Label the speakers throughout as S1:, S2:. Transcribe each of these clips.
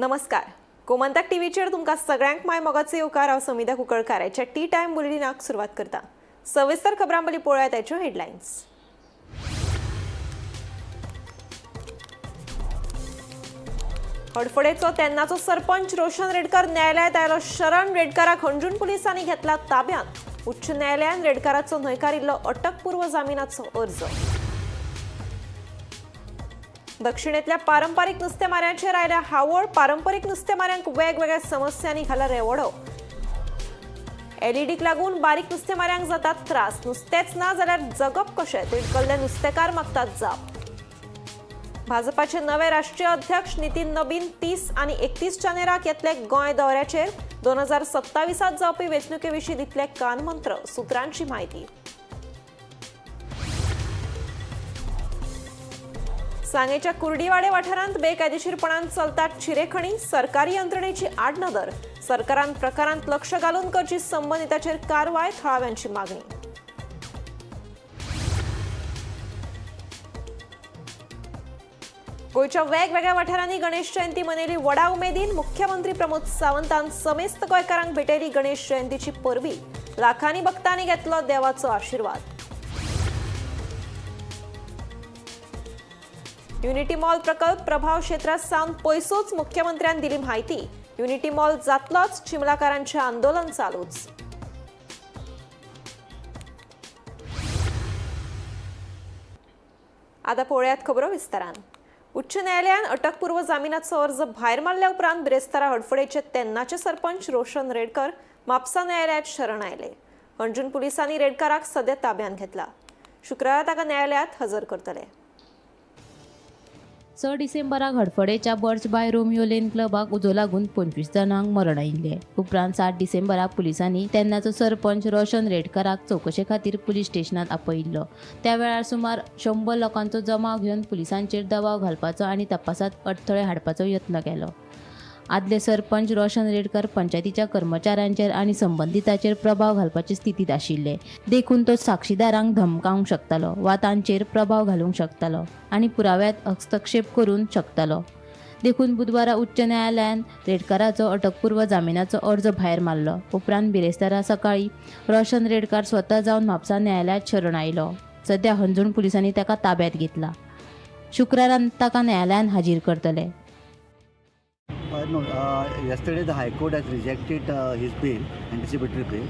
S1: नमस्कार, गोमंतक टीव्हीचेर तुमकां सगळ्यांक माय मोगाचो येवकार. हांव समिधा कुंकळकार. ह्याच्या टी टायम बुलेटिनाक सुरवात करता. सविस्तर खबरां पयलीं पळोवया ताच्यो हेडलायन्स. हडफडेचो तेन्नाचो सरपंच रोशन रेडकर न्यायालयात आयलो शरण. रेडकाराक हणजूण पुलिसांनी घेतला ताब्यांत. उच्च न्यायालयान रेडकाराचो न्हयकारिल्लो अटकपूर्व जामिनाचो अर्ज. दक्षिणेतल्या पारंपारीक नुस्तेमाऱ्यांचेर आयल्या हावळ. पारंपारीक नुस्तेमाऱ्यांक वेगवेगळ्या समस्यांनी घाला रेवडो. एलईडीक लागून बारीक नुस्तेमाऱ्यांक जातात त्रास. नुस्तेंच ना जाल्यार जगप कशें? तिडकल्ले नुस्तेकार मागतात जाप. भाजपाचे नवे राष्ट्रीय अध्यक्ष नितीन नबीन 30 आनी 31 जानेराक येतले गोंय दौऱ्याचेर. 2027त जावपी वेंचणुके विशीं दितले कानमंत्र, सुत्रांची म्हायती. सांगेच्या कुर्डीवाडे वाठारांत बेकायदेशीरपणान चलतात चिरेखणी. सरकारी यंत्रणेची आडनदर. सरकारान प्रकारांत लक्ष घालून करची संबंदिताचेर कारवाय, थळाव्यांची मागणी. गोंयच्या वेगवेगळ्या वाठारांनी गणेश जयंती मनयली व्हडा उमेदीन. मुख्यमंत्री प्रमोद सावंतान समेस्त गोंयकारांक भेटयली गणेश जयंतीची परबी. लाखांनी भक्तांनी घेतलो देवाचो आशिर्वाद. युनिटी मॉल प्रकल्प प्रभाव क्षेत्रात सावन पयसूच, मुख्यमंत्र्यान दिली म्हायती. युनिटी मॉल जातलोच, चिमलाकारांचें आंदोलन चालूच. आता पळोवयात खबरो विस्तारान. उच्च न्यायालयान अटकपूर्व जामिनाचो अर्ज भायर मारल्या उपरांत बिरेस्तारा हडफडेचे तेन्नाचे सरपंच रोशन रेडकर म्हापसा न्यायालयात शरण आयले. हणजूण पुलिसांनी रेडकाराक सद्या ताब्यांत घेतला. शुक्रारा ताका न्यायालयात हजर करतले.
S2: 6 डिसेंबराक हडफडेच्या बर्च बाय रोमियो लेन क्लबाक उजो लागून 25 जाणांक मरण आयिल्लें. उपरांत 7 डिसेंबराक पुलिसांनी तेन्नाचो सरपंच रोशन रेडकराक चवकशे खातीर पुलीस स्टेशनात आपयिल्लो. त्या वेळार सुमार 100 लोकांचो जमाव घेवन पुलिसांचेर दबाव घालपाचो आनी तपासांत अडथळे हाडपाचो यत्न केलो. आदले सरपंच रोशन रेडकर पंचायतीच्या कर्मचाऱ्यांचेर आनी संबंदितांचेर प्रभाव घालपाचे स्थितींत आशिल्ले, देखून तो साक्षीदारांक धमकावंक शकतालो वा तांचेर प्रभाव घालूंक शकतालो आनी पुराव्यांत हस्तक्षेप करूंक शकतालो. देखून बुधवारा उच्च न्यायालयान रेडकराचो अटकपूर्व जामिनाचो अर्ज भायर मारलो. उपरांत बिरेस्तारा सकाळीं रोशन रेडकर स्वता जावन म्हापसा न्यायालयांत शरण आयलो. सद्या हणजूण पुलिसांनी ताका ताब्यांत घेतला. शुक्रारा ताका न्यायालयांत हाजीर करतले.
S3: No, yesterday the High Court has rejected his bail, anticipatory bail.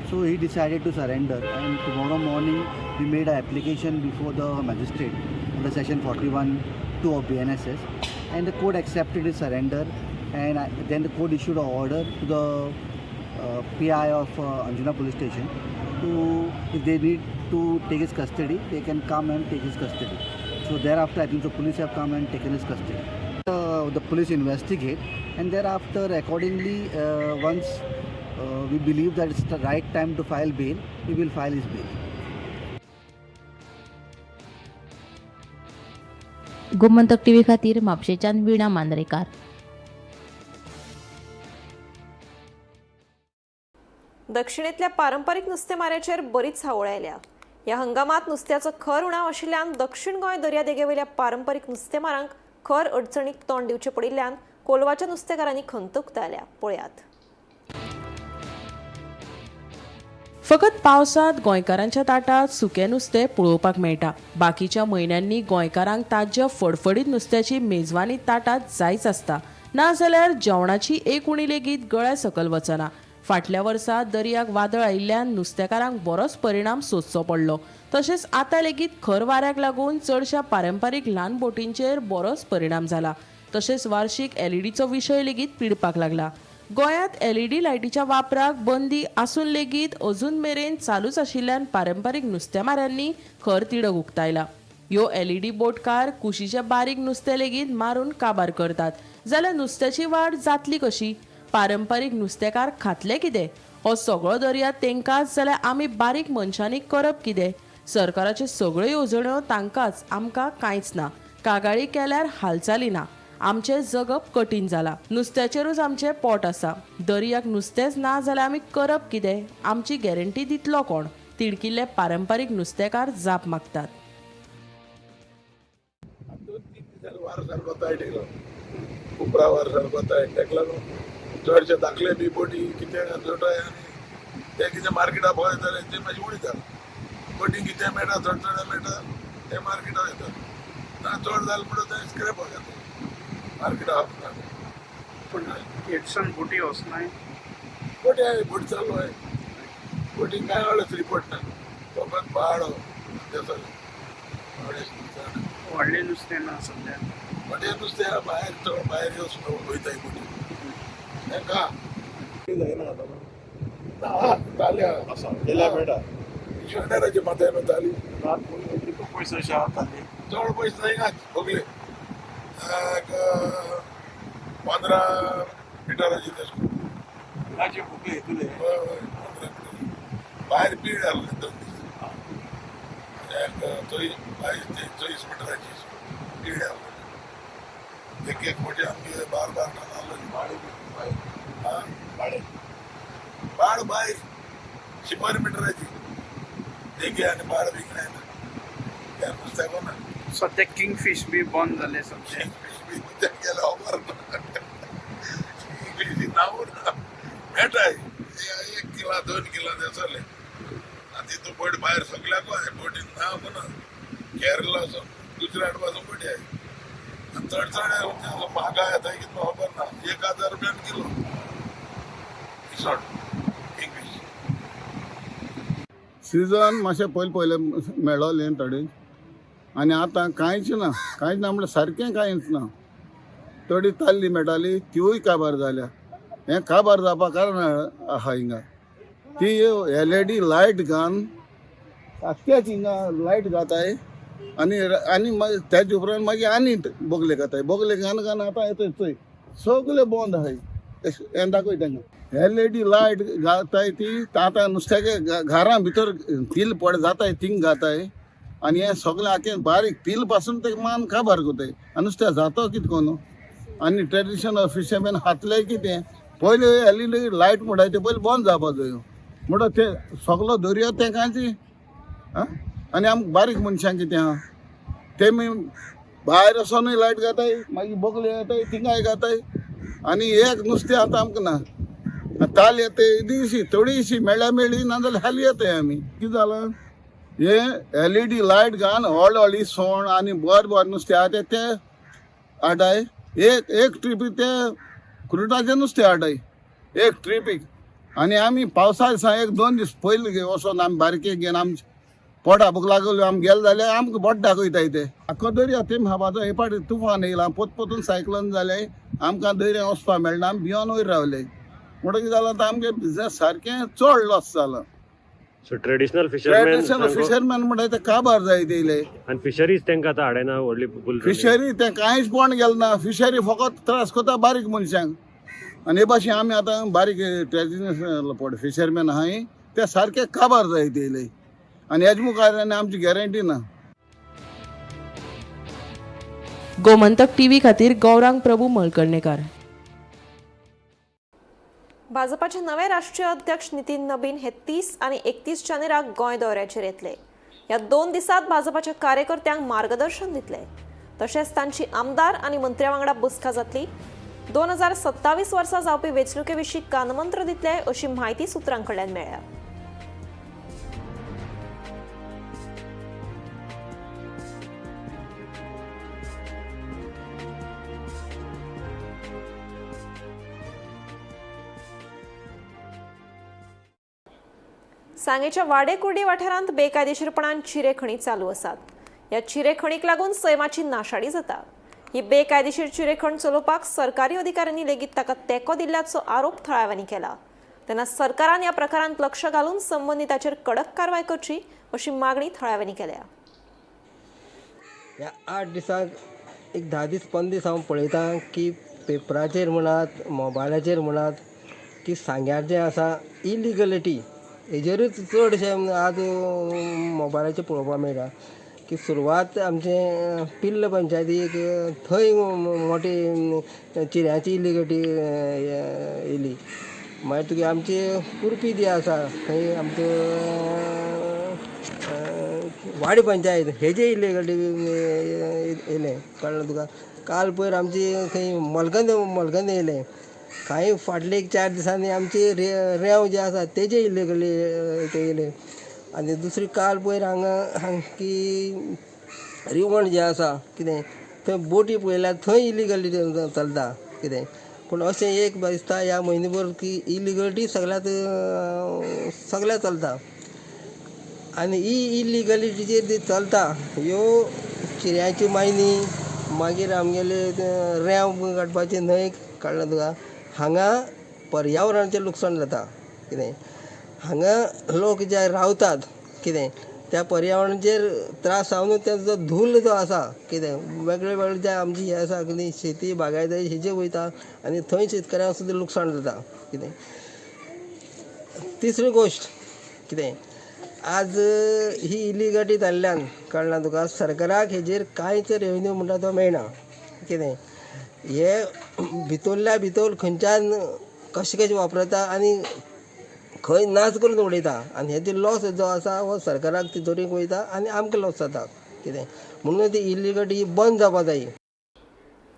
S3: So he decided to surrender, and tomorrow morning he made an application before the magistrate under section 41(2) of BNSS, and the court accepted his surrender. And then the court issued an order to the PI of Anjuna Police Station to, if they need to take his custody, they can come and take his custody. So thereafter, I think the police have come and taken his custody. The police investigate, and thereafter, accordingly, once we believe that it's the right time to file bail, we will file his bail.
S2: Gomantak TV खातीर म्हापशेच्यान वीणा मांद्रेकार.
S1: दक्षिणेतल्या पारंपारीक नुस्तेमाऱ्याचेर बरीच हावळ आयल्या. ह्या हंगामात नुस्त्याचो खर उणाव आशिल्ल्यान दक्षिण गोंय दर्यादेगेवयल्या पारंपारीक नुस्तेमारांक खर अडचणीक तोंड दिवचें पडिल्ल्यान कोलवाच्या नुस्तेकारांनी खंत उक्तायल्या. पळयात.
S4: फकत पावसांत गोंयकारांच्या ताटात सुकें नुस्तें पळोवपाक मेळटा. बाकीच्या म्हयन्यांनी गोंयकारांक ताज्या फडफडीत नुस्त्याची मेजवानी ताटात जायच आसता. नाजाल्यार जेवणाची एक उणी लेगीत गळ्या सकल वचना. फाटल्या वर्सा दर्याक वादळ आयिल्ल्यान नुस्तेकारांक बरोच परिणाम सोंसचो पडलो. तशेंच आतां लेगीत खर वाऱ्याक लागून चडश्या पारंपारीक ल्हान बोटींचेर बरोच परिणाम जाला. तशेंच वार्शीक एलईडीचो विशय लेगीत पिडपाक लागला. गोंयांत एलईडी लायटीच्या वापराक बंदी आसून लेगीत अजून मेरेन चालूच आशिल्ल्यान पारंपारीक नुस्तेमाऱ्यांनी खर तिडक उक्तायला. ह्यो एलईडी बोटकार कुशीचे बारीक नुस्तें लेगीत मारून काबार करतात, जाल्यार नुस्त्याची वाड जातली कशी? पारंपारीक नुस्तेकार खातले कितें? हो सगळो दर्या तेंकांच जाल्यार आमी बारीक मनशांनी करप कितें? सरकाराच्यो सगळ्यो येवजण्यो तांकांच, आमकां कांयच ना. कागाळी केल्यार हालचाली ना. आमचें जगप कठीण जालां. नुस्त्याचेरूच आमचें पोट आसा. दर्याक नुस्तेंच ना जाल्यार आमी करप कितें? आमची गॅरंटी दितलो कोण? तिडकिल्ले पारंपारीक नुस्तेकार जाप मागतात.
S5: 2-3 दिसांनी वारो सारको तायट येयलो. खूब शुक्रावार सरपताय. ताका लागून चडशे धाकले बी बोटी कितें जोडटाय आनी ते कितें मार्केटा पळयता जाल्यार ते मातशें उणी जाता. बोटी कितें मेळटा, चड चड मेळटा ते मार्केटा वयता ना, चड जालें म्हणटा ते स्क्रॅपाक येता, मार्केटा वचना.
S6: पूण हेडसन बोटी वचनाय?
S5: बोटी आहे, बोट चालू आहे. बोटींग कांय वेळाच रिपोर्ट ना, फकत बाळो ते चालू.
S6: व्हडलें नुस्तें ना सद्या?
S5: मोठे नुस्तें भायर, चड भायर वचून वयताय बोटी तांकां जायना आतां. ताली
S7: आसा गेल्या मेळटा.
S5: शेणाराचे माथ्यार ताली.
S7: कितको पयस अशें आहा ताली?
S5: चड पयस जायनाच, बगले एक 15 मिटराची तेश.
S7: ताचे बुकले हितूले?
S5: हय हय, 15 मिटर भायर पीड आसले 2 दीस. एक 22 ते 24 मिटराची पीड आसली. एक एक मोठी आमगे बार बार टन आसलेली.
S7: भाडे भायर?
S5: हा.
S7: भाडे.
S5: बाळ भायर 100 मिटराची देगे आनी बाळ विकणाय ना त्या नुस्त्याक ना.
S6: सद्या किंगफीश बी बंद जाले सद्या.
S5: गेले ऑफर नांव ना मेळटाय, 1 किला 2 किला ते चले. आनी तितू बोट भायर सगल्याक आहाय बोटीन ना म्हणून केरला सून गुजरात पासून बोटी आहाय. आनी चड चड म्हारगाय येता कितलो खबर ना, 1000 रुपयान किलो इसवण, किंगफीश.
S8: सिजन मातशें पयलें पयलें मेळोलें थोडें आनी आतां कांयच ना. कांयच ना म्हणल्यार सारकें कांयच ना. थोडी ताल्ली मेळटाली, तिवूय काबार जाल्या. हें काबार जावपा कारण आहा हिंगा ती एलईडी लायट घालून आख्ख्याच हिंगा लायट घाताय आनी आनी मागीर तेजे उपरांत मागीर आनी बोगले घाताय. बोगले घालून घालून आतां येता चोय सगळे बंद आहाय. हें दाखय तांकां. एलईडी लायट घाताय ती आतां नुस्त्याचे घरां भितर तील पड जाताय, थिंग घाताय आनी हें सगळें आख्खें बारीक तील पासून ते मान काबार करताय आनी नुस्त्या जातो कितें करून. आनी ट्रेडिशनल फिशरमॅन हातले कितें पयलीं एलईडी लायट म्हणटाय ते पयलीं बंद जावपा जायो. म्हणटा ते सगलो दर्या तें कांयच आं. आनी आमकां बारीक मनशांक कितें आहा, तेमी भायर वचोनूय लायट घाताय, मागीर बोगले घाताय, थिंगाय घाताय आनी एक नुस्तें आतां आमकां ना. ताल येता येदीशी थोडीशी मेळ्ळ्या मेळ्ळी, नाजाल्यार हाली येताय आमी. कितें जालां हे एलईडी लायट घालून व्हडली व्हडली सोण आनी बरें बरें नुस्तें आहा ते हाडाय. एक एक ट्रिपी ते क्रुटाचें नुस्तें हाडाय एक ट्रिपीक. आनी आमी पावसा दिसा एक दोन दीस पयलीं वचोन आमी बारके घेवन आमचे पोटा भूक लागली आमी गेले जाल्यार आमकां बोट दाखयताय ते. आख्खो दर्या तेम हाबाचो हे फावटी तुफान येयला, पोत पोतून सायक्लोन जालें, आमकां दर्या वचपाक मेळना, आमी भियोन वयर रावले. म्हणटकीर कितें जालां आतां आमगे बिजनेस सारकें चड लॉस जाला.
S9: So traditional fisherman
S8: traditional fisherman म्हणटा ते काबार जायत येयले.
S9: आनी फिशरीज तांकां आतां हाडना व्हडली फुल?
S8: फिशरी ते कांयच पळोवन गेले ना. फिशरी फकत त्रास करता बारीक मनशांक. आनी हे भाशेन आमी आतां बारीक ट्रेडिशनल पड फिशरमॅन आहाय ते सारके काबार जायत येयले आनी हेज मुखार आनी आमची गॅरंटी ना.
S4: गोमंतक टीव्ही खातीर गौरांग प्रभू मळकर्णेकार.
S1: भाजपाचे नवे राष्ट्रीय अध्यक्ष नितीन नबीन हे 30 आनी 31 जानेराक गोंय दौऱ्याचेर येतले. ह्या 2 दिसांत भाजपाच्या कार्यकर्त्यांक मार्गदर्शन दितले. तशेंच तांची आमदार आनी मंत्र्या वांगडा बसका जातली. 2027 वर्सा जावपी वेंचणुके विशीं कानमंत्र दितले अशी म्हायती सुत्रां कडल्यान मेळ्ळ्या. सांगेच्या वाडेकुर्डी वाठारांत बेकायदेशीरपणान चिरेखणी चालू आसात. ह्या चिरेखणीक लागून सैमाची नाशाडी जाता. ही बेकायदेशीर चिरेखण चलोवपाक सरकारी अधिकाऱ्यांनी लेगीत ताका तेंको दिल्ल्याचो आरोप थळाव्यांनी केला. तेन्ना सरकारान ह्या प्रकारांत लक्ष घालून संबंदिताचेर कडक कारवाय करची अशी मागणी थळाव्यांनी केल्या.
S10: ह्या 8 दिसांक एक 10 दीस 15 दीस हांव पळयतां की पेपराचेर म्हणात, मोबायलाचेर म्हणात की सांग्यार जें आसा इलिगलिटी हेजेरूच चडशें आज मोबायलाचेर पळोवपाक मेळटा की सुरवात आमचें पिल्ल पंचायतीक थंय मोठी चिऱ्यांची इलिगलिटी येयली. मागीर तुगे आमची कुर्पी जी आसा थंय आमचो वाडी पंचायत हेजे इलिगलिटी येयलें, कळ्ळें तुका. काल पयर आमची खंय मलगंद मलगंद येयलें. कांय फाटले एक 4 दिसांनी आमची रेंव जे आसा तेजे इलिगली ते येयले. आनी दुसरी काल पयर हांगा की रिवण जें आसा कितें थंय बोटी पळयल्यार थंय इलिगली चलता कितें. पूण अशें एक दिसता ह्या म्हयने भर की इलिगलिटी सगळ्यांत सगळ्याक चलता. आनी ही इलिगलिटीचेर जी चलता ह्यो चिऱ्यांची मायनी, मागीर आमगेले रेंव काडपाचे न्हंय काडला तुका, हांगा पर्यावरणाचें लुकसाण जाता कितें. हांगा लोक जे रावतात कितें त्या पर्यावरणाचेर त्रास जावन तेजो धुल्ल जो आसा कितें वेगळे वेगळे जे आमची हें आसा कितें शेती बागायती हेजेर वयता आनी थंय शेतकऱ्यांक सुद्दां लुकसाण जाता कितें. तिसरी गोश्ट कितें आज ही इलिगलिटी जाल्ल्यान कळना तुका सरकाराक हेजेर कांयच रेवेन्यू म्हणटा तो मेळना कितें. हे भितरल्या भितर खंयच्यान कशें कशें वापरता आनी खंय नाच करून उडयता आनी हेजो लॉस जो आसा हो सरकाराक तिजोरीक वयता आनी आमकां लॉस जाता कितें. म्हणून ती इलिगलिटी बंद जावपा जाय.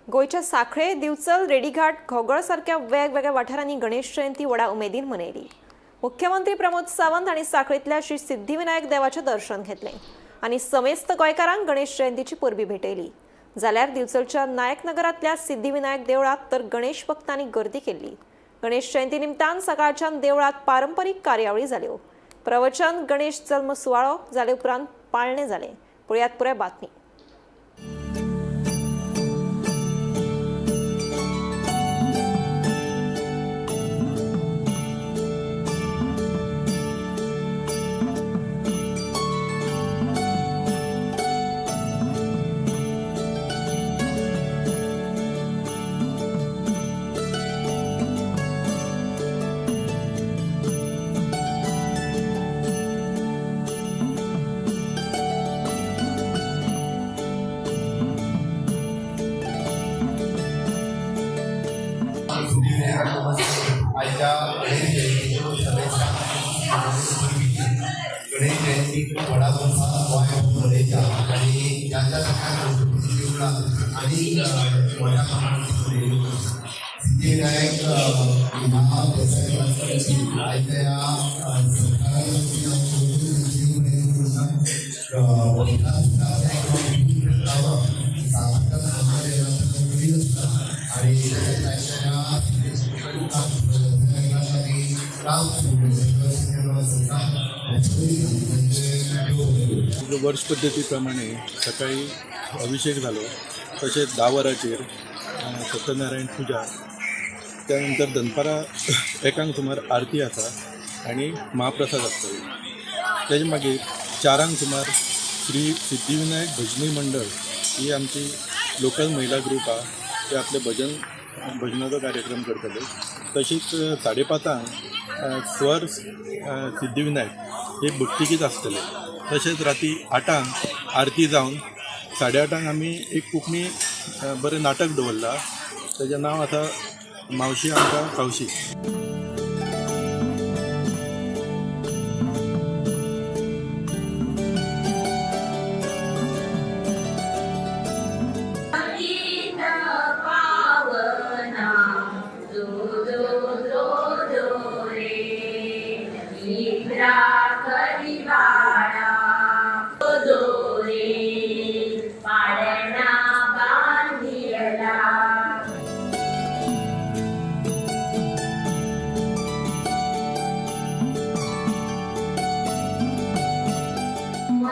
S1: गोंयच्या सांखळे, दिवचल, रेडीघाट, घोगळ सारक्या वेगवेगळ्या वाठारांनी गणेश जयंती व्हडा उमेदीन मनयली. मुख्यमंत्री प्रमोद सावंत हांणी सांखळेंतल्या श्री सिद्धिविनायक देवाचें दर्शन घेतलें आनी समेस्त गोंयकारांक गणेश जयंतीची परबी भेटयली. जाल्यार दिवचलच्या नायकनगरांतल्या सिद्धिविनायक देवळांत तर गणेश भक्तांनी गर्दी केल्ली. गणेश जयंती निमतान सकाळच्यान देवळांत पारंपरीक कार्यावळी जाल्यो. प्रवचन, गणेश जल्म सुवाळो जाले उपरांत पाळणे जाले. पळयात पुराय बातमी.
S11: आयच्या गणेश जयंतीच्यो शुभेच्छा. गणेश जयंती खूब व्हडा धुमधामान गोंय मनयता आनी ज्या ज्या सगळ्या गणपतीची देवळां आनी व्हडा प्रमाणात मनयल्यो. सिद्धिविनायक ह्या देसाय आयच्या ह्या सरकारान
S7: वर्ष पद्दती प्रमाणे सकाळी अभिषेक जालो, तशेंच 10 वरांचेर सत्यनारायण पुजा, त्या नंतर दनपारां 1 सुमार आरती आसा आनी महाप्रसाद आसतलो. तेजे मागीर 4 सुमार श्री सिद्धिविनायक भजनी मंडळ ही आमची लोकल महिला ग्रूप आहा, ते आपले भजनाचो कार्यक्रम करतले. तशीच 5:30 स्वर सिद्धिविनायक हे भक्तिगीत आसतलें. तशेंच राती 8 आरती जावन 8:30 आमी एक कोंकणी बरें नाटक दवरलां, तेजें नांव आसा मावशी आमकां खावशी.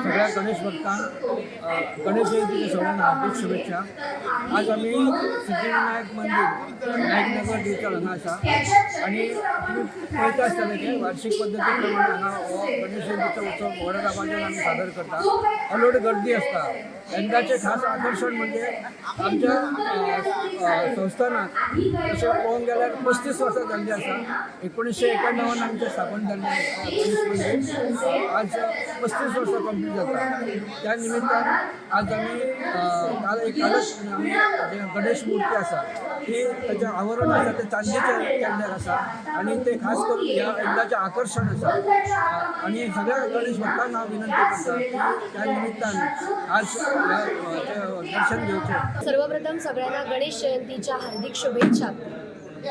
S6: सगळ्या गणेश भक्तांक गणेश जयंतीच्या सगळ्यांना हार्दिक शुभेच्छा. आज आमी सिद्धिविनायक मंदिर नायकनगर दिवचल हांगा आसा आनी तुमी पळयता आसतले की वार्षिक पद्दती प्रमाणे हांगा हो गणेश जयंतीचो उत्सव व्हड दबाज्यान आमी सादर करता. अलोट गर्दी आसता. यंदाचें खास आकर्शण म्हणजे आमच्या संस्थानाक तशें पळोवंक गेल्यार 35 वर्सां जाल्लीं आसा. 1991 आमचें स्थापन जाल्लें गणेश मंदिर आज 35 वर्सां कंप्लीट जाता. त्या निमित्तान आज आमी काल एक कालच आमी जे गणेश मूर्ती आसा ती ताचें आवरण आसा तें चांदीचें केल्लें आसा आनी तें खास करून ह्या एकदाचें आकर्शण आसा. आनी सगळ्या गणेश भक्तांक हांव विनंती करता की त्या निमित्तान आज ह्या दर्शन घेवचें.
S12: सर्वप्रथम सगळ्यांना गणेश जयंतीच्या हार्दिक शुभेच्छा.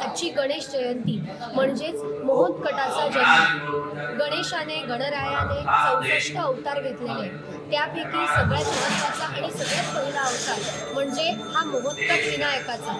S12: आजची गणेश जयंती म्हणजेच महोत्कटाचा जन्म. गणेशाने गणरायाने 64 अवतार घेतलेले, त्यापैकी सगळ्यात महत्त्वाचा आणि सगळ्यात पहिला अवतार म्हणजे हा महोत्कट विनायकाचा.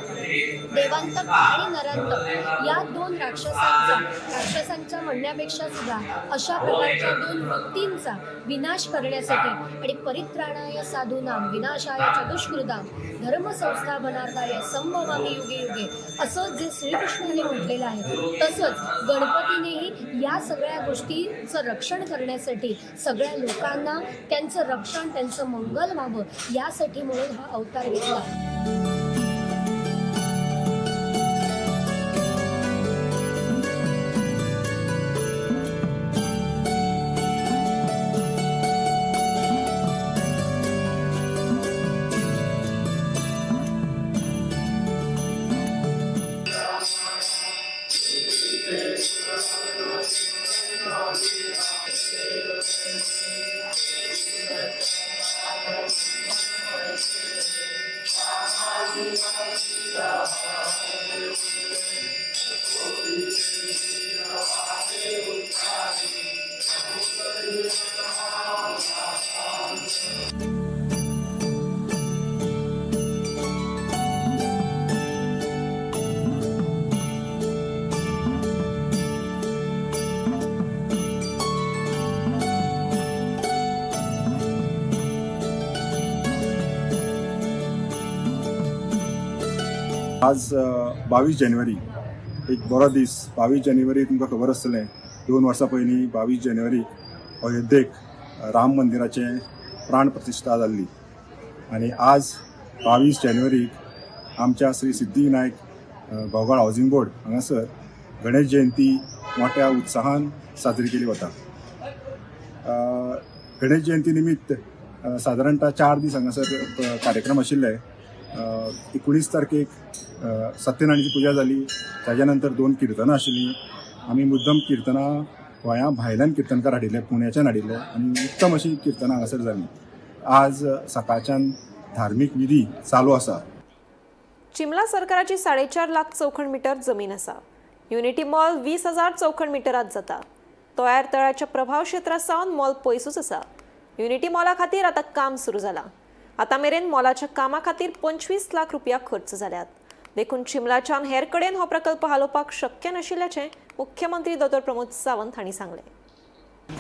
S12: देवांतक आणि नरांतक या दोन राक्षसांचा, राक्षसांच्या म्हणण्यापेक्षा सुद्धा अशा प्रकारच्या दोन वृत्तींचा विनाश करण्यासाठी आणि परित्राणाय साधूनाम विनाशाय च दुष्कृताम धर्म संस्थापनार्थाय संभवामी युगे युगे असं जे श्रीकृष्णाने म्हटलेलं आहे, तसंच गणपतीनेही या सगळ्या गोष्टींचं रक्षण करण्यासाठी सगळ्या लोकांना त्यांचं रक्षण, त्यांचं मंगल व्हावं यासाठी म्हणून हा अवतार घेतला.
S7: आज 22 जानेवारी एक बरो दीस. 22 जानेवारी तुमकां खबर आसतलें, 2 वर्सां पयलीं 22 जानेवारी अयोध्येक राम मंदिराचें प्राण प्रतिश्ठा जाल्ली आनी आज 22 जानेवारीक आमच्या श्री सिद्धिविनायक घोगाळ हावजींग बोर्ड हांगासर गणेश जयंती मोठ्या उत्साहान साजरी केली वता. गणेश जयंती निमित्त सादारणतः 4 दीस हांगासर कार्यक्रम आशिल्ले. 19 तारखेक सत्यनारायणाची पुजा जाली, ताज्या नंतर 2 किर्तनां आशिल्लीं. आमी मुद्दम किर्तनां गोंया भायल्यान किर्तनकार हाडिल्ले, पुण्याच्यान हाडिल्ले आनी उत्तम अशी किर्तनां हांगासर जालीं. आज सकाळच्यान धार्मीक विधी चालू आसा.
S1: चिमला सरकाराची 4.5 लाख चौखण मीटर जमीन आसा. युनिटी मॉल 20,000 चौखण मिटरात जाता. तयार तळ्याच्या प्रभाव क्षेत्रा सावन मॉल पयसूच आसा. युनिटी मॉला खातीर आतां काम सुरू जालां. आतां मेरेन मॉलाच्या कामा खातीर 25 लाख रुपया खर्च जाल्यात. देखून चिमलाच्यान हेर कडेन हो प्रकल्प हालोवपाक शक्य नाशिल्ल्याचें मुख्यमंत्री दोतोर प्रमोद सावंत हांणी सांगलें.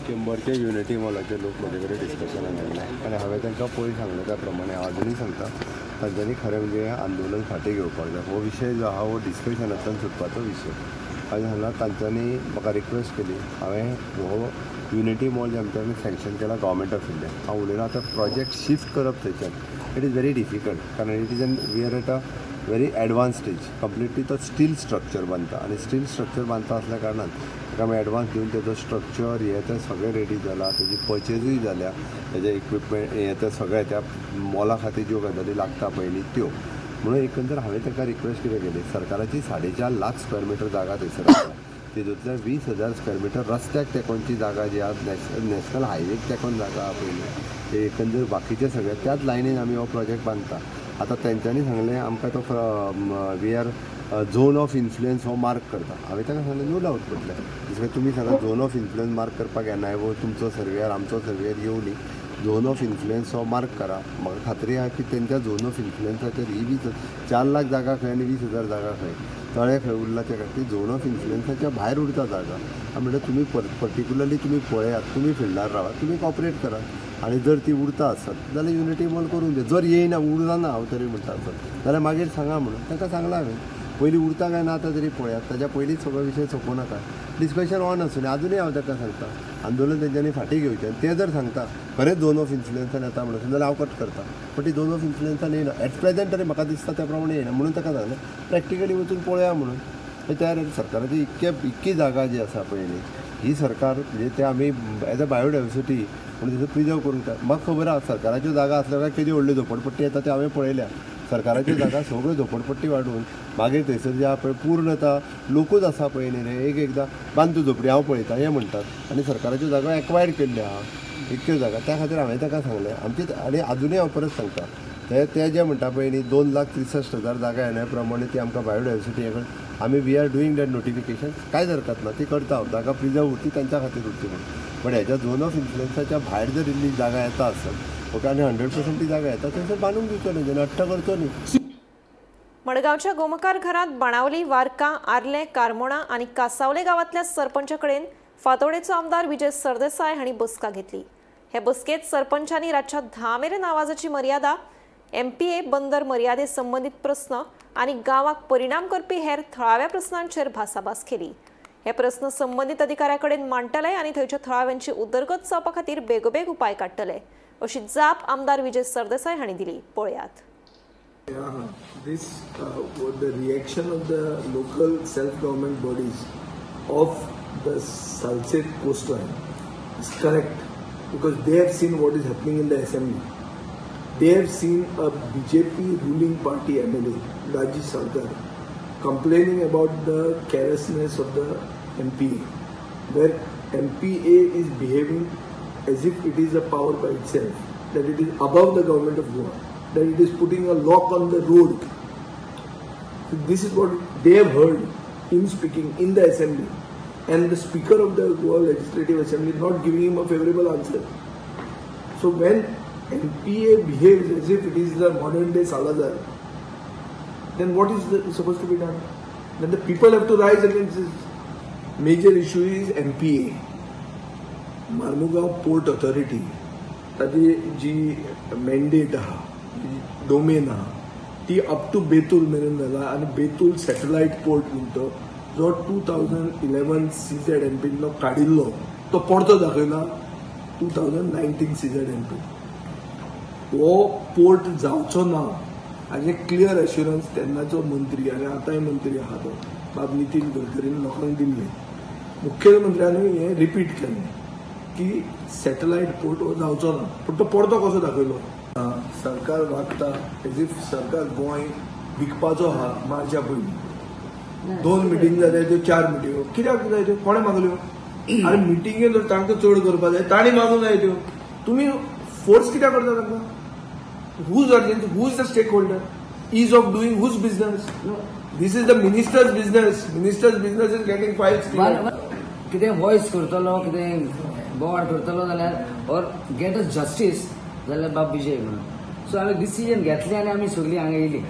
S13: चेंबरचे युनिटी मॉलाचे लोक म्हजे कडेन डिस्कशनाक आयले आनी हांवें तांकां पयर सांगलें त्या प्रमाणे आजुनूय सांगता, तांच्यांनी खरें म्हणजे आंदोलन फाटीं घेवपाक जाय. हो विशय जो आहा हो डिस्कशनांतल्यान सुटपाचो विशय. आनी हांगा तांच्यांनी म्हाका रिक्वेस्ट केली, हांवें हो युनिटी मॉल जे आमच्यांनी सँक्शन केला गव्हर्मेंट ऑफ इंडिया, हांव उलयना आतां प्रोजेक्ट शिफ्ट करप थंयच्यान it is very difficult, कारण it is an we are at a very advance stage. Completely तो स्टील स्ट्रक्चर बांदता आनी स्टील स्ट्रक्चर बांदता आसल्या कारणान ताका आमी एडवान्स दिवन तेजो स्ट्रक्चर हें तें सगळें रेडी जाला, तेजी पर्चेजूय जाल्या, तेजें इक्विपमेंट हें तें सगळें त्या मॉला खातीर ज्यो गजाली लागता पयलीं त्यो. म्हणून एकंदर हांवें ताका रिक्वेस्ट कितें केली, सरकाराची 4.5 लाख स्क्वेअर मिटर जागा थंयसर आसा, तितूंतल्यान 20,000 स्क्वेअर मिटर रस्त्याक तेंकोनची जागा जी आहा, नॅशनल हायवेक तेंकोन जागा आहा पयलीं, ते एकंदर बाकीचे सगळे त्याच लायनीन आमी हो प्रोजेक्ट बांदता. आतां तेंच्यांनी सांगलें आमकां तो we are zone of influence हो मार्क करता. हांवें ताका सांगलें नो डावट म्हटलें, जशें तुमी सांगा झोन ऑफ इन्फ्लुयन्स मार्क करपाक एनआयओ तुमचो सर्वेयर आमचो सर्वेयर येवनी झोन ऑफ इन्फ्लुयन्स हो मार्क करा. म्हाका खात्री आहा की तेंच्या झोन ऑफ इन्फ्लुयन्साचेर ही 4 लाख जागा खंय आनी 20,000 जागा खंय, तळें खंय उरला त्या खातीर झोन ऑफ इन्फ्लुयन्साच्या भायर उरता जागा. म्हणल्यार तुमी पर्टिक्युलरली तुमी पळयात, तुमी फिल्डार रावात, तुमी कॉपरेट करात आनी जर ती उरता आसत जाल्यार युनिटी मॉल करूंक जाय. जर येयना उरना हांव तरी म्हणटा आसत जाल्यार मागीर सांगा म्हणून तांकां सांगलां हांवें. पयलीं उरता काय ना आतां तरी पळयात, ताच्या पयलींच सगळो विशय सोंपोवं नाका. डिस्कशन ऑन आसूं. आजुनूय हांव ताका सांगता आंदोलन तेंच्यांनी फाटीं घेवचें आनी ते जर सांगता खरेंच झोन ऑफ इन्फ्लुयन्सान येता म्हणून जाल्यार हांव कट करता, पण ती झोन ऑफ इन्फ्लुयन्सान येयना एट प्रेजेंट तरी म्हाका दिसता त्या प्रमाणे येयना म्हणून ताका सांगलें प्रॅक्टिकली वचून पळोवया म्हणून. तयार सरकाराची इतकी जागा जी आसा पयलीं ही सरकार म्हणजे ते आमी एज अ बायोडायवर्सिटी म्हणून थंयसर प्रिजर्व करूंक जाय. म्हाका खबर आसा, सरकाराच्यो जागा आसल्या काय केदी व्हडल्यो झोपडपट्टी येता त्यो हांवें पळयल्या. सरकाराच्यो जागा सगळ्यो झोपडपट्टी वाडून मागीर थंयसर जे आहा पळय, पूर्ण आतां लोकूच आसा पळय न्ही रे, एक एकदां बांदतो झोपडी हांव पळयता हें म्हणटात आनी सरकाराच्यो जागा एक्वायर केल्ल्यो आहा इतक्यो जागा. त्या खातीर हांवें ताका सांगलें आमची, आनी आजुनूय हांव परत सांगता, ते ते जे म्हणटा पळय न्ही, 2,63,000 जागा येण्या प्रमाणे ती आमकां बायोडायवर्सिटी हें आमी we are doing that notification, कांयच हरकत ना, ती करता हांव. जागा प्रिजर्व उरती, तांच्या खातीर उरती म्हणून. पण हेच्या झोन ऑफ इन्फ्लुएन्साच्या भायर जर इल्ली जागा येता आसत, ओके, आनी 100% ती जागा येता, थंयसर बांदूंक दिवचो न्ही, तेन्ना हट्ट करचो न्ही.
S1: मडगांवच्या गोमकार घरांत बाणावली, वारका, आर्ले, कारमोणा आनी कासावले गांवांतल्या सरपंचा कडेन फातोडेचो आमदार विजय सरदेसाय हांणी बसका घेतली. हे बसकेत सरपंचांनी रातच्या 10 मेरेन आवाजाची मर्यादा, एमपीए बंदर मर्यादे संबंदीत प्रस्न आनी गांवाक परिणाम करपी हेर थळाव्या प्रस्नांचेर भासाभास केली. हे प्रस्न संबंदीत अधिकाऱ्या कडेन मांडटले आनी थंयच्या थळाव्यांची उदरगत जावपा खातीर बेगोबेग उपाय काडटले, अशी जाप आमदार विजय सरदेसाय हांणी दिली. पळयात.
S14: This what the reaction of the local self-government bodies of the Salcete coastline is correct because they have seen what is happening in the assembly. They have seen a BJP ruling party MLA, Rajesh Salkar, complaining about the carelessness of the MPA, where MPA is behaving as if it is a power by itself, that it is above the government of Goa, that it is putting a lock on the road. So this is what they have heard him speaking in the assembly, and the speaker of the Goa Legislative Assembly not giving him a favorable answer. So when MPA behaves as if it is the modern day Salazar, then what is supposed to be done? Then the people have to rise against this. Major issue is MPA, Marmugao port authority. ताजी जी mandate आहा, जी domain आहा, ती up two Betul मेरेन जाला आनी Betul satellite port म्हणटा तो जो 2011 सीझेड एमपीन काडिल्लो, तो परतो दाखयला 2019 सीझेड एमपी. हो पोर्ट जावचो ना हाजें क्लियर एश्युरन्स तेन्नाचो मंत्री आनी आतांय मंत्री आहा तो बाब नितीन गडकरीन लोकांक दिल्लें. मुख्यमंत्र्यानूय हें रिपीट केलें की सॅटलायट पोर्ट हो जावचो ना, पूण तो परतो कसो दाखयलो? सरकार वागता एज if सरकार गोंय विकपाचो आहा. मार्चा पयलीं दोन मिटींग जाल्या, त्यो चार मिटिंगो कित्याक जाय? त्यो कोणें मागल्यो? आनी मिटिंगे जर तांकां चड करपा जाय, तांणी मागूंक जाय त्यो. तुमी फोर्स कित्याक करता तांकां? Whose urgency? Who is the stakeholder? Ease of doing whose business? This is the minister's business. Minister's business is getting files cleared.
S15: कितें वॉयस करतलो, कितें बोवाळ करतलो जाल्यार ऑर गेट अ जस्टीस जाल्यार बाब विजय म्हणून. सो हांवें डिसिजन घेतलें आनी आमी सगळीं हांगा येयली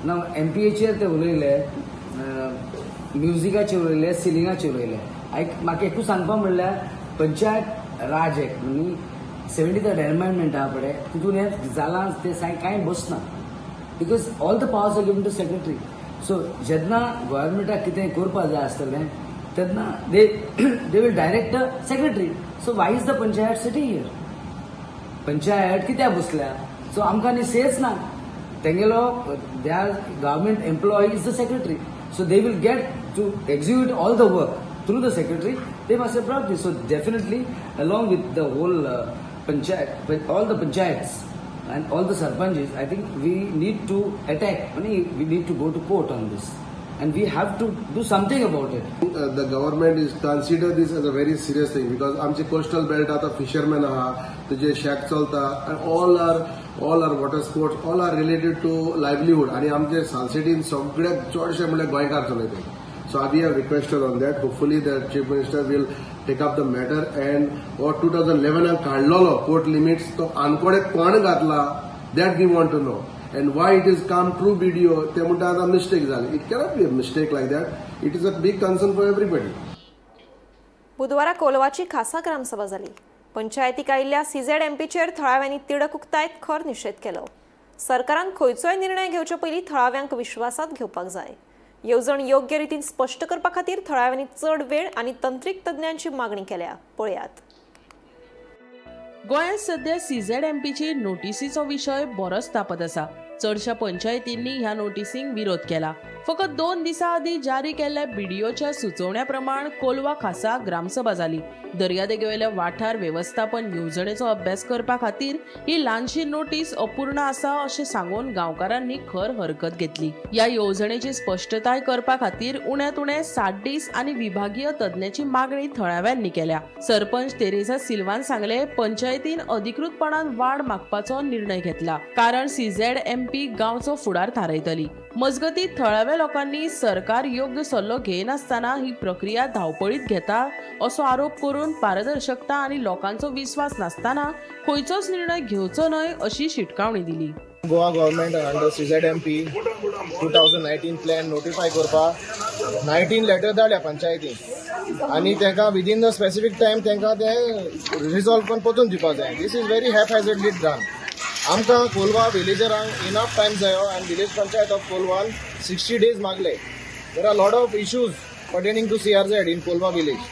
S15: ना. एमपीएचेर ते उलयले, म्युजिकाचेर उलयले, सिलिंगाचेर उलयले. आयक, म्हाका एकूच सांगपा म्हणल्यार पंचायत राज एक्ट न्ही, 73rd amendment आहा पळय, तितून हें जालां तें कांय बसना because all the powers are given to secretary. So जेन्ना गव्हर्मेंटाक कितें करपा जाय आसतलें तेन्ना they will direct the secretary. So why is the panchayat sitting here? Panchayat कित्याक बसल्या? सो आमकां न्ही सेच ना तेंगेलो. They are government employee is the secretary, so they will get to execute all the work through the secretary. They must have brought this. So definitely, along with the whole panchayat, all the panchayats and all the sarpanches, I think we need to attack. I mean, we need to go to court on this, and we have to do something about it.
S16: The government is consider this as a very serious thing because आमचे coastal belt आता fishermen आहा, तुजे shack चलता and all are water sports, all are related to livelihood. आणि आमचे सालसेटीन सगळे चडशे म्हणल्यार गोंयकार चलयतात. So we have requested on that. Hopefully the chief minister will take up the matter and हो 2011 काडलेलो पोर्ट लिमिट्स तो आनकोडे कोण घातला, that we want to know, and why it is come through BDO. ते म्हणटा आतां मिस्टेक जाली. It cannot be a mistake like that. It is a big concern for everybody.
S1: बुधवारा कोलवाची खासा ग्रामसभा जाली. पंचायतीक आयिल्ल्या सीझेड एमपीचेर थळाव्यांनी तिडक उक्तायत खर निशेध केलो. सरकारान खंयचोय निर्णय घेवचे पयलीं थळाव्यांक विश्वासात घेवपाक जाय. येवजण योग्य रितीन स्पश्ट करपा खातीर थळाव्यांनी चड वेळ आनी तंत्रीक तज्ञांची मागणी केल्या. पळयात.
S4: गोंयांत सध्या सीझेड एमपीची नोटिसीचो विशय बरोच तापत आसा. चडशा पंचायतींनी ह्या नोटीसींक विरोध केला. फकत 2 दिसां आदीं जारी केल्ल्या बीडीओच्या सुचोवण्या प्रमाण कोलवा खासा ग्रामसभा जाली. दर्यादेगेवेल्या वाठार वेवस्थापन येवजणेचो अभ्यास करपा खातीर ही ल्हानशी नोटीस अपूर्ण आसा अशें सांगून गांवकारांनी खर हरकत घेतली. ह्या येवजणेची स्पश्टताय करपा खातीर उण्यांत उणे 60 दीस आनी विभागीय तज्ञाची मागणी थळाव्यांनी केल्या. सरपंच तेरेझा सिल्वान सांगले, पंचायतीन अधिकृतपणान वाड मागपाचो निर्णय घेतला, कारण CZMP गांवचो फुडार थारायतली. मजगतीं थळाव्या लोकांनी सरकार योग्य सल्लो घेनासतना ही प्रक्रिया धांवपळीत घेता असो आरोप करून पारदर्शकता आनी लोकांचो विस्वास नासतना खंयचोच निर्णय घेवचो न्हय अशी शिटकावणी दिली.
S17: Goa government under CZMP 2019 plan notify करपाक 19 लेटर धाडल्या पंचायती आनी तांकां विदीन the specific time तांकां ते रिजॉल्व करून परतून दिवपाक जाय. This is very haphazardly done. आमकां कोलवा विलेजरांक इनफ टायम जायो आनी विलेज पंचायत ऑफ कोलवान 60 डेज मागले. There are lot of issues pertaining to CRZ in Colva village.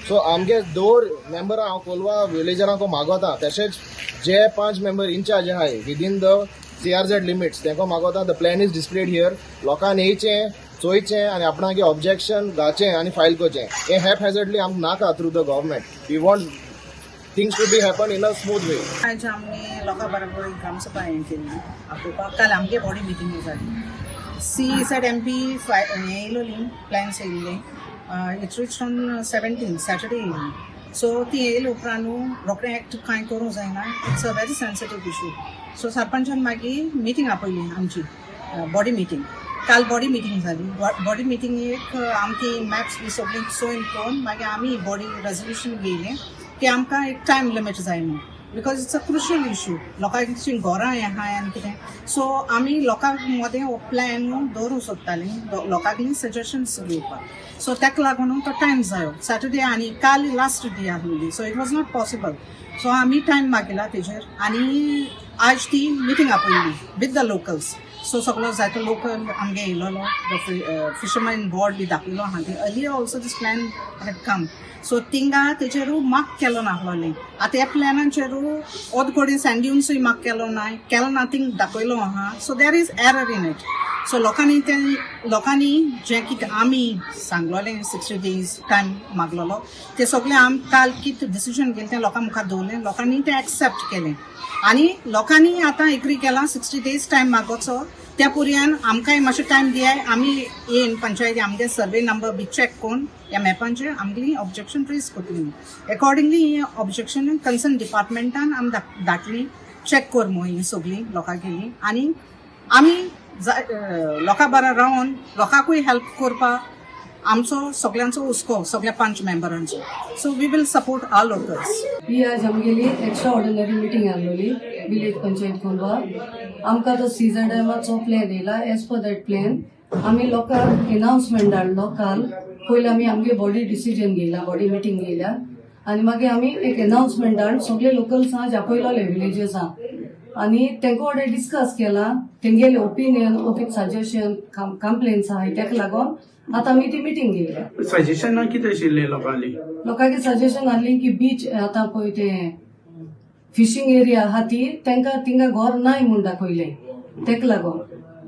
S17: So आमगे 2 मेंबरां हांव कोलवा विलेजरांक मागोता, तशेंच जे 5 मेंबर इनचार्ज आहाय विदीन the CRZ limits तांकां मागोता. The plan is displayed here. लोकांक येयचें, चोयचें आनी आपणागे ऑब्जेक्शन घालचें आनी फायल करचें. हें हॅपहॅझर्डली आमकां नाका through the government. We want things to be happen in a smooth way.
S18: आज आमी लोकां बरोबर ग्रामसभा हें केल्ली आपोवपाक. काल आमगे बॉडी मिटींग जाली. CZMP हें येयलोली प्लॅन्स येयल्ले. It reach on 17 Saturday येयली. सो ती येयले उपरांत रोखडें एक्ट कांय करूंक जायना. It's a very sensitive issue. So सरपंचान मागीर मिटींग आपयली आमची बॉडी मिटींग. काल बॉडी मिटींग जाली. बॉडी मिटींगेक आमची मॅप्स बी सगळीं चोयन करून मागीर आमी बॉडी रेजोल्युशन घेयलें की आमकां एक टायम लिमीट जाय म्हणून, because it's a crucial issue. लोकांची घरां हें आहाय आनी कितें. सो आमी लोकांक मदें हो प्लॅन दवरूंक सोदतालीं, लोकांकलीं सजेशन्स घेवपाक. सो ताका लागून तो टायम जायो सॅटर्डे आनी काल लास्ट डे आसलेली. So it was not possible. So आमी टायम मागिला तेजेर आनी आज ती मिटींग आपयली विथ the locals. सो सगळो जायतो लोकल आमगे येयलोलो, फिशरमॅन बोर्ड बी दाखयलो आहा. ती earlier also this plan had come. So तिंगा तेजेरू मार्क केलो नासलोलें. आतां ह्या प्लॅनाचेरू ओद कडेन सँड ड्युन्सूय मार्क केलो ना, केलो ना थिंग दाखयलो आहा. So there is error in it. So लोकांनी तें लोकांनी जें कितें आमी सांगलोलें 60 डेज टायम मागलोलो तें सगळें आम काल कितें डिसिजन घेतलें तें लोकां मुखार दवरलें. लोकांनी तें एक्सेप्ट केलें आनी लोकांनी आतां एग्री केलां 60 डेज टायम मागोचो. त्या पुरयान आमकांय मातशें टायम दियाय, आमी येवन पंचायती आमगे सर्वे नंबर बी चॅक करून ह्या मॅपांचेर आमगेली ऑब्जेक्शन ट्रेस करतली. एकॉर्डिंगली ही ऑब्जेक्शन कन्सर्न डिपार्टमेंटान आमी धाडटली, चॅक कर म्हूण ही सगळीं लोकांगेली. आनी आमी लोकां बरा रावन लोकांकूय हेल्प करपाक आमचो सगळ्यांचो हुस्को, सगळ्या 5 मेंबरांचो. So we will support all locals.
S19: ही आज आमगेली एक्स्ट्रा ऑर्डिनरी मिटींग आसलेली विलेज पंचायत कोलवा. आमकां तो CZMचो प्लॅन येयला. एज पर that plan आमी लोकांक एनाउन्समेंट धाडलो काल. पयलीं आमी आमगे बॉडी डिसिजन घेयला, बॉडी मिटींग घेयल्या आनी मागीर आमी एक एनाउन्समेंट धाड सगळे लोकल्सांक आपयलोले विलेजर्सांक आनी तेंको वांगडा डिस्कस केला तेंगेले ओपिनियन, ओके सजेशन, कंप्लेन्स आहाय तेका लागून आतां आमी ती मिटींग घेयल्या.
S20: सजेशन कितें आशिल्लें लोकांली?
S19: लोकांचे सजेशन आहली की बीच आतां पळय ते फिशींग एरिया आहा ती तेंकां थिंगा घर नाय म्हूण दाखयलें तेका लागून.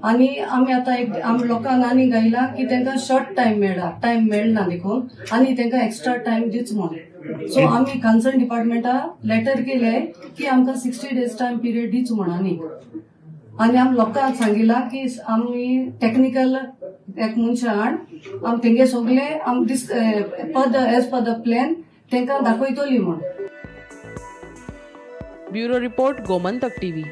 S19: आनी आमी आतां एक आमी लोकांक आनी गायला की तेंकां शॉर्ट टायम मेळ्ळा, टायम मेळना देखून आनी तेंकां एक्स्ट्रा टायम दीच म्हूण. सो आमी कन्सर्न डिपार्टमेंटा लेटर केले की आमकां 60 डेज टायम पिरियड दीच म्हूण. आनी आमी लोकांक सांगिला की आमी टॅक्निकल एक मनशां हाड आमी तेंगे सगळे आमी दीस पद एज पर the plan तेंकां दाखयतली म्हूण.
S4: Bureau report, Gomantak TV.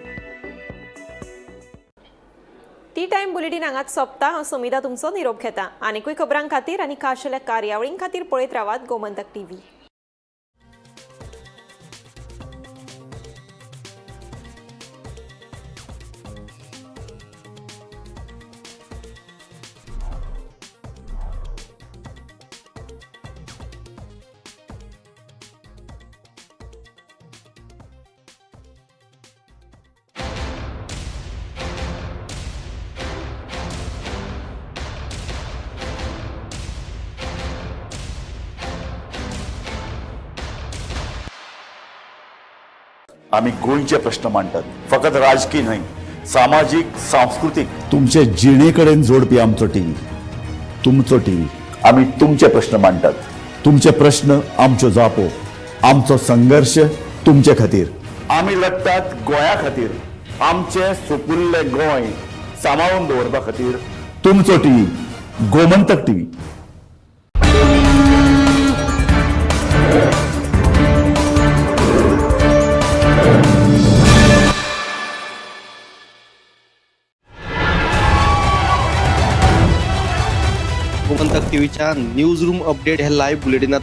S1: Tea time bulletin हांगाच सोंपता. हांव सुमिता तुमचो निरोप घेता. आनीकूय खबरां खातीर आनी खाशेल्या कार्यावळीं खातीर पळयत रावात गोमंतक टीव्ही.
S21: आमी गोंयचे प्रश्न मांडटात, फकत राजकीय न्हय, सामाजीक, सांस्कृतीक, तुमचे जिणे कडेन जोडपी आमचो टीव्ही, तुमचो टीव्ही. आमी तुमचे प्रश्न मांडटात, तुमचे प्रश्न आमच्यो जापो, आमचो संघर्श तुमचे खातीर. आमी लडटात गोंया खातीर, आमचें सुपुल्लें गोंय सांबाळून दवरपा खातीर. तुमचो टीव्ही, गोमंतक टीव्ही.
S22: गोमंतक टीव्हीच्या न्यूज रूम अपडेट ह्या लायव्ह बुलेटिनात.